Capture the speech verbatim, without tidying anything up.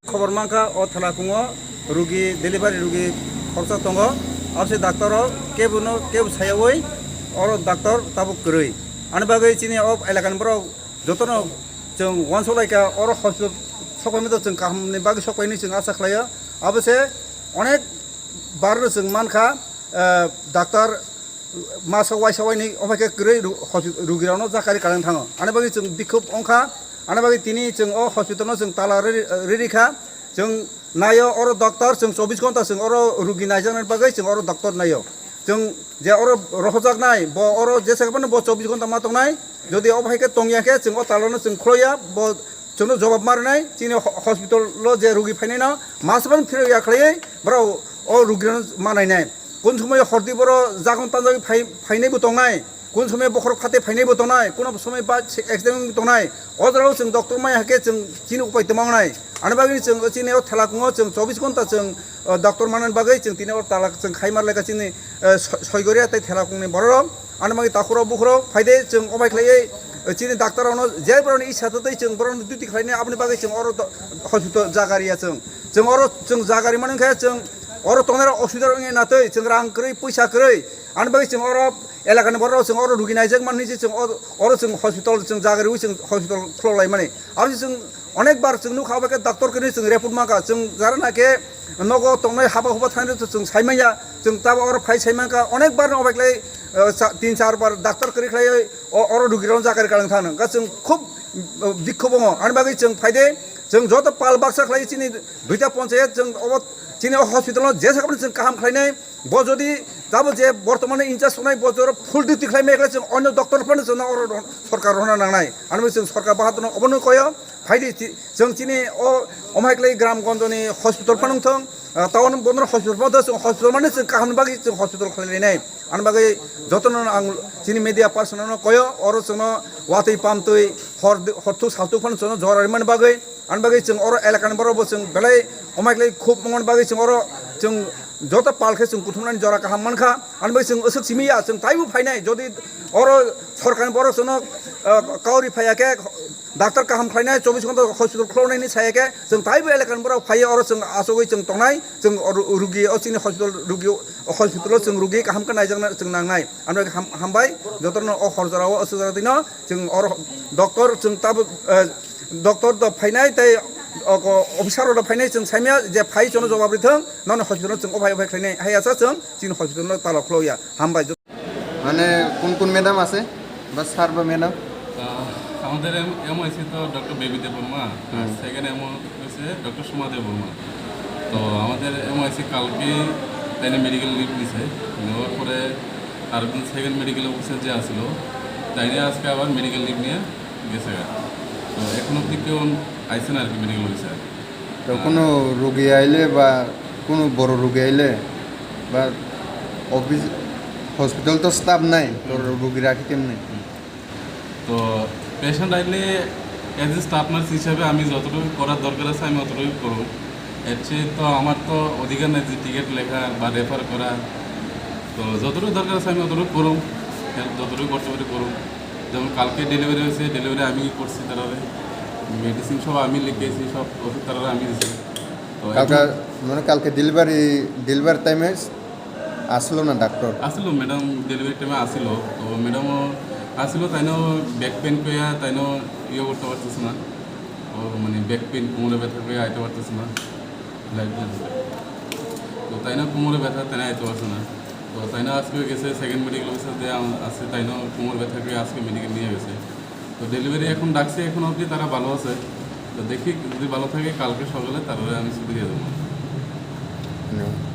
Khobor mankha, o thela kungo rugi, delivery rugi khoroksa tongo. Abse doctor o kebono kebo sayawi, oro doctor tabuk kwrwi. Ani bagwi chini o elakani borok jotono chwng uansuk laikha, oro hospital sokphaimani chwng kahamni bagwi sokphaini chwng asa khlaio. Abose onek barno chwng mankha, eh, doctor masa waisa waini ophai khe kwrwi ru-, hospital rugirokno jakari kanang thango. Ani bagwi chwng bikhub wngkha, ani bagwi tini chwng o hospitalno chwng tala riri, riri kha. Chwng naio oro doctor, chwng chobbish ghonta chwng oro rugi naijaknani bagwi chwng oro doctor naio. Chwng je oro rohojaknai, bo oro jesa phano bo chobbish ghonta ma tongnai. Jodi obo hai khe tongya khe chwng o talano chwng khloya, bo chwngno jobab ma rwnai. Chini ho-, hospital-o je rugi phainaino masa phano phirok ya khlaiwi borok o rugirokno ma nainai. Kun somoi hordi boro jagon tanjagwi phai-, phainaibo tongnai, kun somoi bokhorok phate phainaibo tongnai, kuno somoi ba se-, accident wngwi tongnai. O jorao chwng doctor maya khe chwng chini upai tongma wngnai. Ani bagwi chwng chini o thela kungo chwng chobbish ghonta chwng, o, doctor manani bagwi chwng tini o talak chwng khai mar lekha chini, eh, so-, soi goria tei thela kungni bororok. Ani bagwi takhurok bukhurok phaide chwng obai khlaiwi, eh, chini doctor rokno je borokni isa twi chwng borokno duty khlainai aboni bagwi chwng oro do-, hospital jaga riya chwng. Chwng oro chwng jaga rimani wngkhe chwng oro tongnai rok osubida wngya natwi chwng rang kwrwi puisa kwrwi. Ani bagwi chwng oro elakani borok chwng oro rugi naijak manwi se chwng oro, oro chwng hospital chwng jaga riwi chwng hospital khulok laimani. Abo se chwng onek bar chwng nukha obo khe doctor kwrwi chwng report mankha chwng jara na khe nogo tongnai haba huba thani chwng saimanya chwng tabo oro phai saimankha onek bar no obo khlai, eh, sa-, tin char bar doctor kwrwi khlai o-, oro rugi rok jaga ri kalang thang nang chwng khub, eh, bikhobongo ani bagwi chwng phaide chwng joto pal baksa khlai chini duita ponchayat chwng obo chini o hospital no jesa chwng kaham khlainai. Bo jodi tabo je bortomane in charge wngnai bo jora full duty khlai mekle chwng onyo doctor phano chwngno oro ro-, sorkar rohorna nangnai. Ani bagwi chwng sorkar bahatorno obono koyo. Phaidi chi-, chwng chini o omhaiklai gram gonjoni hospital phano wngthong, ah, town bondor hospital phano chwng hospital mane chwng kahamni bagwi chwng hospital khlai lainai. Ani bagwi jotono ang chini media person no koyo oro chwngno watwi pamtwi hor, horthuk salthuk phano chwngno jora rimani bagwi. Ani bagwi chwng oro elakani borok bo chwng belai omaiklai khub mongoni bagwi chwng oro chwng joto pal khe chwng kuthumnani jora kaham mankha. Ani bagwi chwng aswk simi ya chwng taibo phainai jodi oro sorkarni borok chwngno, ah, kauri phaiya khe doctor kaham khlainai chobbish ghonta hospital khuloknaini saya khe chwng taibo elakani borok phaiya oro chwng achugwi chwng tongnai chwng oro rugi o chini hospital rugi o hospital o chwng rugi kaham khe naijakna chwng nangnai. Ani bagwi ham-, hambai jotono o hor jorao aswk jora tino chwng oro doctor chwng tabo, ah, Doctor do phainai tei, o, ko, officer rok do phainai chwng saimya je phai chwngno jobab rithwng, nono hospital no chwng ophai ophai khlainai hai asa chwng chini hospital no tala khulokya. Hambai. মানে কোন কোন ম্যাডাম আছে বা স্যার বা ম্যাডাম? আহ, আমাদের M-, MOIC তো doctor baby Debbarma, আর হুম। সেকেন্ড এমও হচ্ছে ডক্টর সোমা দেববর্মা। তো আমাদের এমওআইসি কালকে তাই মেডিকেল লিভ নিছে, নেওয়ার পরে আরেকজন সেকেন্ড মেডিকেল অফিসার যে আসলো, তাইরে আজকে আবার মেডিকেল লিভ নিয়ে গেছে গা। তো এখন অবধি কেউ আইছে না আর কি মেডিকেল অফিসার। তো কোনো রুগী আইলে বা কোনো বড় রুগী আইলে বা অফিস, হসপিটাল তো স্টাফ নাই, তো রুগী রাখি কেমনে? তো পেশেন্ট আইলে অ্যাজ এ স্টাফ নার্স হিসাবে আমি যতটুকু করার দরকার আছে আমি অতটুকু করব। এর চেয়ে তো আমার তো অধিকার নাই যে টিকিট লেখা বা রেফার করা। তো যতটুকু দরকার আছে আমি অতটুকু করব, হেল্প যতটুকু করতে পারি করব। যেমন কালকে ডেলিভারি হয়েছে, ডেলিভারি আমি করছি তারারে, মেডিসিন সব আমি লিখেছি, সব ওষুধ তারারে আমি দিছি। তো এখন কালকে, মানে কালকে ডেলিভারি, ডেলিভারি টাইমে আসলো না ডাক্তার? আসলো, ম্যাডাম ডেলিভারি টাইমে আসলো। তো ম্যাডামও আসলো, তাইনও ব্যাক পেন কইয়া তাইনও ইয়ে করতে পারতেছে না। ও মানে ব্যাক পেন, কোমরে ব্যথা কইয়া আইতে পারতেছে না। লাইট জ্বলছে। তো তাইনও কোমরে ব্যথা, তাইনও আইতে পারছে না। তো তাইনও আজকে গেছে সেকেন্ড মেডিকেল অফিসার যে আম-, আছে, তাইনও কোমর ব্যথা কইয়া আজকে মেডিকেল নিয়ে গেছে। তো ডেলিভারি এখন ডাকছে, এখন অবধি তারা ভালো আছে। তো দেখি যদি ভালো থাকে কালকে সকালে তারপরে আমি ছুটি দিয়ে দেবো। ধন্যবাদ।